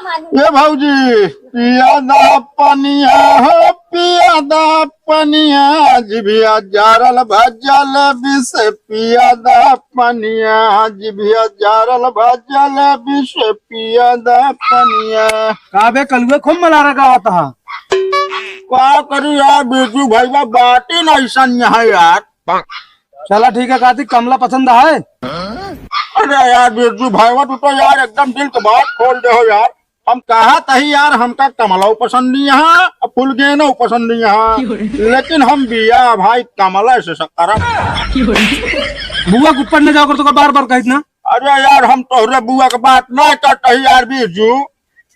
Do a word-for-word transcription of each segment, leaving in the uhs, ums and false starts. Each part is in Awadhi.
ए भौजी, पिया दा पनिया हो, पिया दा पनिया, जिभिया जारल भा जलेबी से, पिया दा पनिया, जिभिया जारल भा जलेबी से, पिया दा पनिया। का बे कलुआ, खूब मलारा गावत हा। का करी यार बिरजू भइया, बात ही नहीं सन यहाँ यार। चला ठीक है, कातिक कमला पसंद है। अरे यार बिरजू भाई, तू तो यार एकदम दिल के बात खोल दे हो यार। हम कहा तही यार, हमका कमला पसंद नहीं है, अब फूल गेनो पसंद नहीं है, लेकिन हम बिया भाई कमला से सब करब। बुआ के ऊपर न जाओ कर, तो बार बार कहित ना। अरे यार, हम तोहरे बुआ के बात ना करते ही यार बिरजू,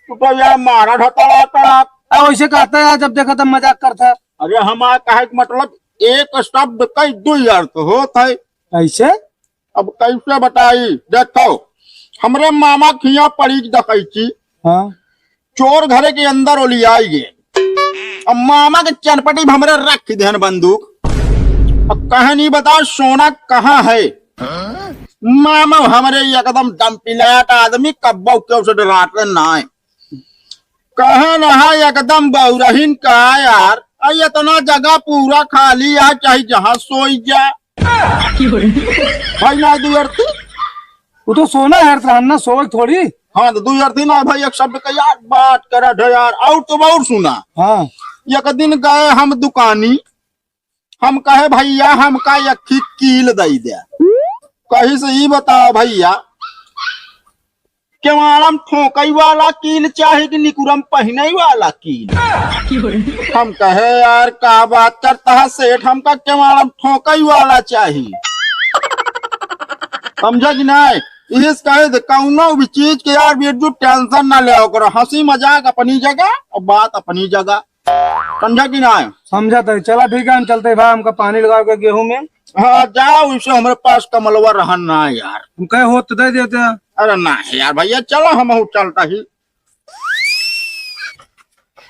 तू तो यार मारा ढतड़ा तड़ा। आ, वैसे कहता है, जब देखा तब मजाक करता है। अरे हमार कहे के मतलब एक शब्द कई दो यार तो होत है। कैसे? अब कैसे बताई? देखो, हमरे मामा खिया पड़ी डकैती। हाँ। चोर घरे के अंदर ओलियाई गए। अब मामा के चनपटी में हमरे रख देहन बंदूक। अब कहे नहीं बता सोना कहाँ है? मामा हमरे एकदम दम पिलाट आदमी, कब्बो केहू से डराते ना है। कहे ना है एकदम बौरहिन का यार, आ इतना जगह पूरा खाली है, चाहे जहाँ सोई जा। भाई ना दुई अर्थी। वो तो सोना है, रहन ना सोई थोड़ी। हाँ, तो दुई अर्थी ना भाई, एक शब्द का यार बात करा था यार, और तो और सुना। हाँ। एक दिन गए हम दुकानी, हम कहे, "भैया, हमका एक ही कील दई दे।" कही से ई बताओ भैया, केवाड़म ठोकई वाला कील चाही कि निकुरम पहिनई वाला कील? हम कहे, "यार, का बात करता है सेठ, हमका केवाड़म ठोकई वाला चाही।" समझा कि नहीं? इस कहे दे, कौनो भी चीज के यार बिरजू tension ना ले करो, हंसी मजाक अपनी जगह और बात अपनी जगह। समझा कि ना? समझा तो। चला ठीक है, हम चलते हैं भाई, हमका पानी लगाओ के गेहूं में। हाँ, जाओ, इसे हमरे पास कमलवा रहन ना यार। हम कहे हो तो दे देते हैं। अरे ना यार भैया, चलो हम चलता ही।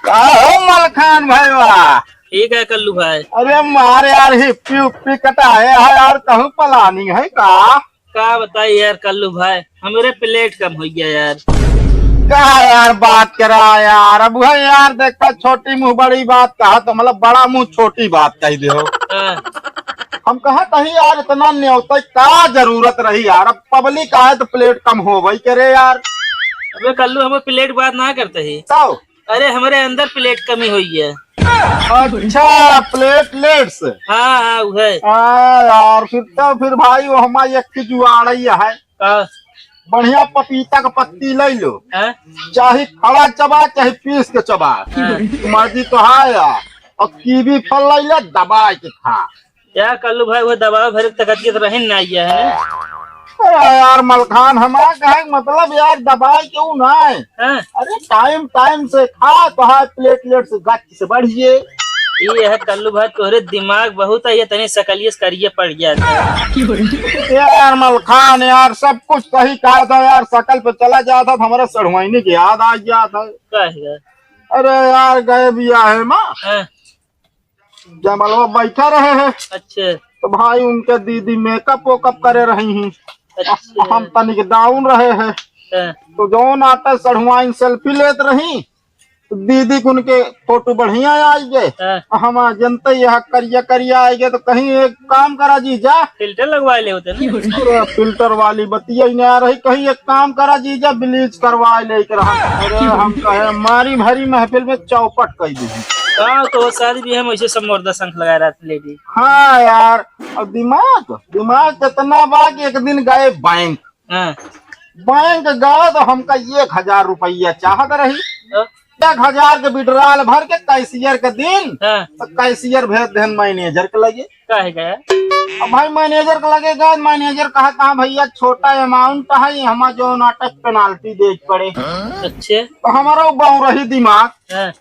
का हो मलखान भाईवा? ठीक है कल्लू भाई। अरे मार यार, हिप्पी उप्पी कटाए है यार, कहूँ planning है का? का बताई यार कल्लू भाई, हमरे plate कम होइ गया यार। का यार बात करा यार, अब वह यार देखा छोटी मुंह बड़ी बात कहा तो मतलब बड़ा मुंह छोटी बात कही दे हो। हाँ। हम कहा तही यार इतना न्योता का जरूरत रही यार, अब public आए तो plate कम होबई करे यार। अबे कल्लू हम plate बात ना करते ही। तो अरे, हमरे अंदर plate कमी हुई है। अच्छा, platelets। हाँ, हाँ, उहे। हाँ यार, फिर तो फिर भाई वो हमारी एक ही जुआड़ई है। का? बढ़िया पपीता का पत्ती ले लो। हाँ? चाहे खड़ा चबा, चाहे पीस के चबा। हाँ। मर्जी तो है यार। और कीवी फल ले ले, दबा के खा। क्या कल्लू भाई, वो दबाव भरे तकत के तो रहन ना आइया है। अरे यार मलखान, हमारा कहे के मतलब यार दबाई क्यों ना है? हाँ। अरे time time से खा, तो हाँ platelets गच से बढ़िए। ये है कल्लू भाई, तोहरे दिमाग बहुत है, ये तनी सकलिए से करिए पड़ गया था। यार मलखान यार, सब कुछ सही कहा था यार, सकल पे चला जाता तो हमारा सढ़ुआइनी के याद आ गया था। का है? अरे यार गए बियाहे मा। हाँ। जयमलवा बैठा रहे हैं। अच्छा। तो भाई उनके दीदी makeup वेकअप करे रही हैं। अच्छा। हम तनिक down रहे हैं। हाँ। तो जौन आटा सढ़ुआइन selfie लेत रही, तो दीदी के उनके photo बढ़िया आई गए। हाँ। हम जनते यह करिया करिया आई गए, तो कहीं एक काम करा जीजा। Filter लगवा ले होते ना। अरे filter वाली बतिया ही नहीं आ रही, कहीं एक काम करा जीजा, bleach करवा ले के रहा। अरे हम कहे मारी भरी महफिल में चौपट कर दी। हाँ, तो वो शादी भी हम ऐसे सब मुर्दा शंख लगा रहा था lady। हाँ यार, और दिमाग, दिमाग कितना बा कि एक दिन गए बैंक। हाँ। बैंक गए तो हमका एक हजार रुपया चाहत रही। हाँ। एक हजार के withdrawal भर के cashier के दिन, हाँ। तो cashier भेज देन manager के लगे। काहे गया? अब भाई manager के लगे गए, manager कहा, "कहाँ भैया, छोटा amount है, हमार जो नाटक penalty दे पड़े।" अच्छे। तो हमारा वो बौरही दिमाग हाँ।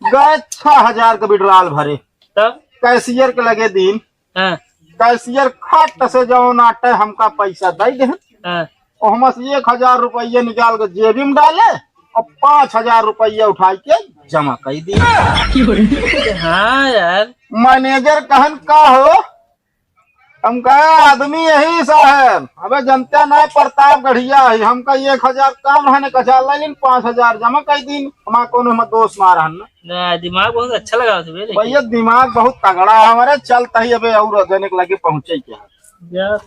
गए छह हजार के withdrawal भरे। तब? Cashier के लगे दिन। हाँ। Cashier खट से जौन आटे हमका पैसा दे दे। हाँ। और हमसे एक हजार रुपया निकाल के जेबी में डाले और पाँच हजार रुपया उठा के जमा कर दिए। हाँ यार। Manager कहन का हो, हम कहे आदमी यही साहेब, अबे जनते ना प्रतापगढ़िया है, हमका एक हजार काम रहने का, चाल लाइन पाँच हजार जमा कर दीन, हमार कोनो हम दोस्त ना रहन ना। ना, दिमाग बहुत अच्छा लगा उसमें, लेकिन भैया दिमाग बहुत तगड़ा है हमारे, चलता ही अबे और जने के लगे पहुँचे क्या। या तो